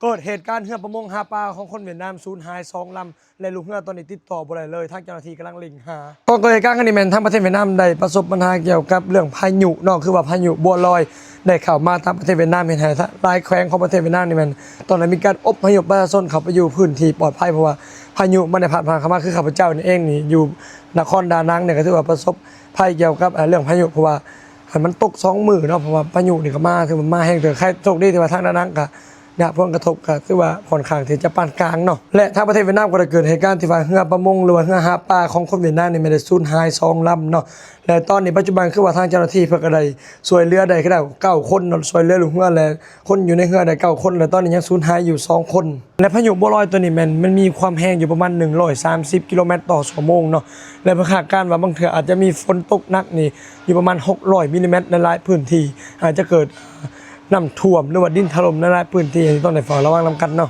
ເກີດເຫດການເຮືອປະມົງຫາປາຂອງຄົນຫວຽດນາມສູນຫາຍສອງລຳ ແລະ ລູກເຮືອຕອນນີ້ຕິດຕໍ່ບໍ່ໄດ້ເລີຍ ທາງເຈົ້າໜ້າທີ່ກຳລັງເລັ່ງຫາ. ກ່ອນເກີດເຫດການຄັ້ງນີ້ແມ່ນທາງປະເທດຫວຽດນາມໄດ້ປະສົບບັນຫາກ່ຽວກັບເລື່ອງພາຍຸເນາະ ຄືວ່າພາຍຸບົວລອຍໄດ້ເຂົ້າມາທາງປະເທດຫວຽດນາມ ເຮັດໃຫ້ຫຼາຍແຂວງຂອງປະເທດຫວຽດນາມນີ້ແມ່ນຕອນນັ້ນມີການອົບພະຍົບປະຊາຊົນເຂົ້າໄປຢູ່ພື້ນທີ່ປອດໄພ ເພາະວ່າພາຍຸມັນໄດ້ພັດຜ່ານເຂົ້າມາ ຄືຂ້າພະເຈົ້ານີ້ເອງນີ້ຢູ່ນະຄອນດານັງນີ້ກໍຖືວ່າປະສົບໄພກ່ຽວກັບ ເອີ່ ເລື່ອງພາຍຸ ເພາະວ່າ ໃຫ້ມັນຕົກສອງມື້ເນາະ ເພາະວ່າພາຍຸນີ້ກໍມາ ຖືວ່າມາແຮງເຕີບ. ໂຊກດີທີ່ວ່າທາງດານັງກໍໄດ້ຮັບຜົນກະທົບ ກໍຖືວ່າຂ້ອນຂ້າງທີ່ຈະປານກາງເນາະ ແລະ ທາງປະເທດຫວຽດນາມກໍໄດ້ເກີດເຫດການທີ່ວ່າເຮືອປະມົງ ຫຼືວ່າເຮືອຫາປາຂອງຄົນຫວຽດນາມນີ້ແມ່ນໄດ້ສູນຫາຍສອງລຳເນາະ ແລະ ຕອນນີ້ປັດຈຸບັນຄືວ່າທາງເຈົ້າໜ້າທີ່ເພິ່ນກໍໄດ້ຊ່ວຍເຫຼືອໄດ້ຄືເກົ້າຄົນເນາະ ຊ່ວຍເຫຼືອລູກເຮືອ ແລະ ຄົນຢູ່ໃນເຮືອໄດ້ເກົ້າຄົນ ແລະ ຕອນນີ້ຍັງສູນຫາຍຢູ່ສອງຄົນ. ແລະ ພາຍຸບົວລອຍຕົວນີ້ແມ່ນມັນມີຄວາມແຮງຢູ່ປະມານໜຶ່ງຮ້ອຍສາມສິບກິໂລແມັດຕໍ່ຊົ່ວໂມງເນາະ ແລະ ເພິ່ນຄາດການວ່າບາງເທື່ອອາດຈະມີຝົນຕົກໜັກນີ້ຢູ່ປະມານຫົກຮ້ອຍມິນລິແມັດໃນຫຼາຍພື້ນທີ່ ອາດຈະເກີດ ເອີ່ ນ້ຳຖ້ວມ ຫຼືວ່າດິນຖະຫຼົ່ມໃນຫຼາຍພື້ນທີ່ ຕ້ອງໄດ້ເຝົ້າລະວັງນຳກັນເນາະ.